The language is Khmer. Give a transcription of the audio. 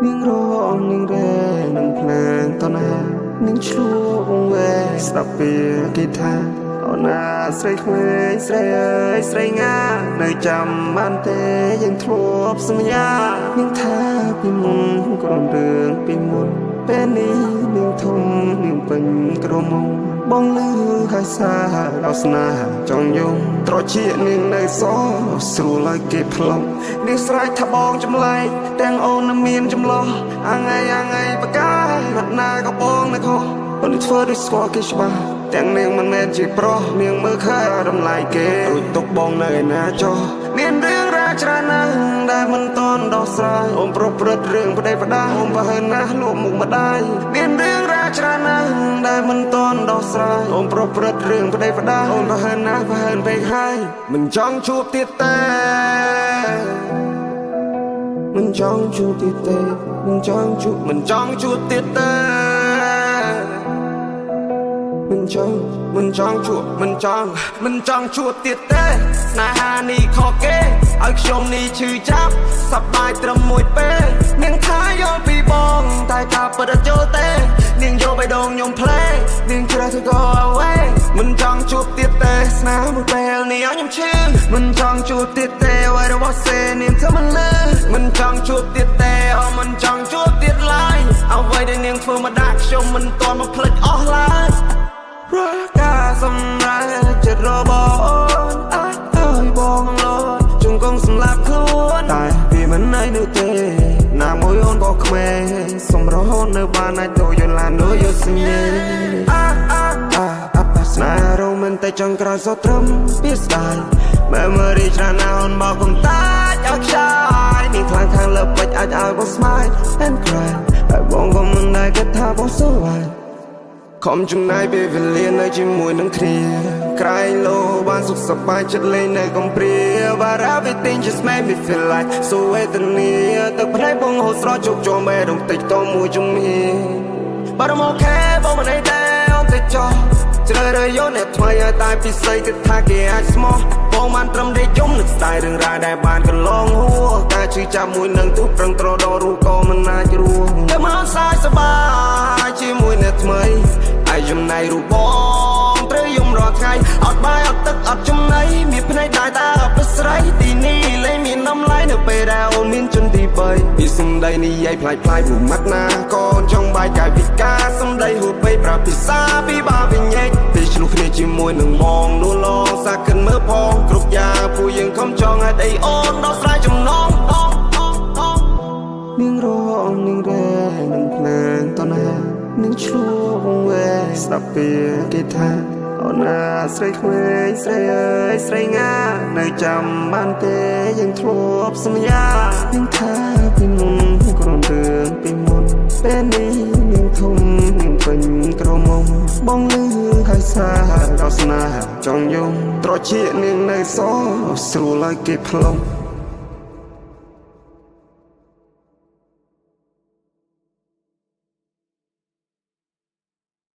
នាងរងនាងរែនឹងភ្លើងតណានាងឆ្លួងវែស្ដាប់ពីគេថាអូនណាស្រីក្មេងស្រីអើយស្រីងានៅចាំបានទេយើងធ្លាប់សន្យានាងថាពីមុនក្រុមរឿងពីមុនពេលនេះនាងធំនាងពេញក្រមុំបងលឺហើយសាដល់ស្នេហ៍ចង់យំត្រជានាងនៅសស្រួលឲ្យគេផ្លុំនាងស្រែកថាបងចម្លែកទាំងអូននឹងមានចម្លោះអាងៃអាងៃបកាណាត់ណាក៏បងនៅខុសអូនធ្វើដូចស្គាល់គេច្បាស់ទាំងនាងមិនមែនជាប្រុសនាងមើលឃើញតម្លៃគេរួចទុកបងនៅឯណាចុះមានរឿងរ៉ាវច្រើនណាស់ដែលមិនតន់ដោះស្រាយអូនប្រព្រឹត្តរឿងប្តីផ្ដាអូនប្រហើនណាស់លក់មុខម្ដាយមានរឿងរ៉ាវច្រើនណាស់ដែលមិនតន់ដោះស្រាយអូនប្រព្រឹត្តរឿងប្តីផ្ដាអូនប្រហើនណាស់ប្រហើនពេកហើយមិនចង់ជួបទៀតទេមិនចង់ជួបទៀតទេមិនចង់ជួបមិនចង់ជួបទៀតទេមិនចង់មិនចង់ជួបមិនចង់មិនចង់ជួបទៀតទេស្នេហានេះខកគេឲ្យខ្ញុំនេះឈឺចាប់សប្បាយត្រឹមមួយពេលនាងថាយល់ពីបងតែការពិតអត់យល់ទេនាងយកបេះដូងខ្ញុំផ្លេនាងជ្រើសទៅ go away មិនចង់ជួបទៀតទេស្នេហ៍មួយពេលនេះឲ្យខ្ញុំឈឺមិនចង់ជួបទៀតទេអ្វីរបស់សេនាងធ្វើមិនលឺមិនចង់ជួបទៀតទេអូមិនចង់ជួបទៀតឡើយអ្វីដែលនាងធ្វើមកដាក់ខ្ញុំមិនទាន់មកភ្លេចអស់ឡើយរាល់ការសម្រេចចិត្តរបស់អូនអាចឲ្យបងលន់ជង្គង់សម្លាប់ខ្លួនតែវាមិនអីនោះទេណាមួយអូនក៏ក្មេងសម្រស់នៅបានអាចទៅយល់ឡានដូចយកសញ្ញាអាអាអាអាស្នេហ៍រងមិនតែចង់ក្រោយសត្រឹមពីស្ដាយ Memory ច្រើនណាស់អូនមកកុំតាចឲ្យខ្ចាយនេះខ្លាំងខាងលើពេចអាចឲ្យបង smile and cry ហើយបងក៏មិនដែលគិតថាបងសុខខំចំណាយពេលវេលានៅជាមួយនឹងគ្នាក្រែងលោបានសុខសប្បាយចិត្តលេងនៅកំព្រា But everything just made me feel like so វេទនាទឹកភ្នែកបងហូរស្រោចជោគជាំបេះដូងតិចតមួយជំហាន But I'm okay បងមិនអីទេអូនតិចចោះជ្រើសរើសយកអ្នកថ្មីឲ្យតែពិសេសគិតថាគេអាចស្មោះបងបានត្រឹមដេកយំនឹកស្ដាយរឿងរ៉ាវដែលបានកន្លងហួរការឈឺចាប់មួយនឹងទូប្រឹងត្រដរស់ក៏មិនអាចរស់តែមកសាយសប្បាយជាមួយអ្នកថ្មីហើយចំណៃរូបបងត្រូវយំរាល់ថ្ងៃអត់បាយអត់ទឹកអត់ចំណីមានភ្នែកដែរតែអត់ប្រស្រីទីនេះលែងមានតម្លៃនៅពេលដែលអូនមានជនទី3ពីសំដីនិយាយប្លែកប្លែកមួយម៉ាត់ណាកូនចង់បាយកាយវិការសំដីហួសពេកប្រាប់ភាសាពីបាវិញ្ញាណពេលឆ្លោះគ្នាជាមួយនឹងបងនោះឡងសាកិនមើលផងគ្រប់យ៉ាងពួកយើងខំចង់ហេតុអីអូនដោះស្រាយចំណងនាងរងនាងរែនឹងភ្លើងតណានាងឆ្លួងវែស្ដាប់ពីគេថាអូនណាស្រីក្មេងស្រីអើយស្រីងានៅចាំបានទេយើងធ្លាប់សន្យានាងថាពីមុនក្រុមរឿងពីមុនពេលនេះនាងធំនាងពេញក្រមុំបងលឺហើយសាដល់ស្នេហ៍ចង់យំត្រជានាងនៅសស្រួលឲ្យគេផ្លុំ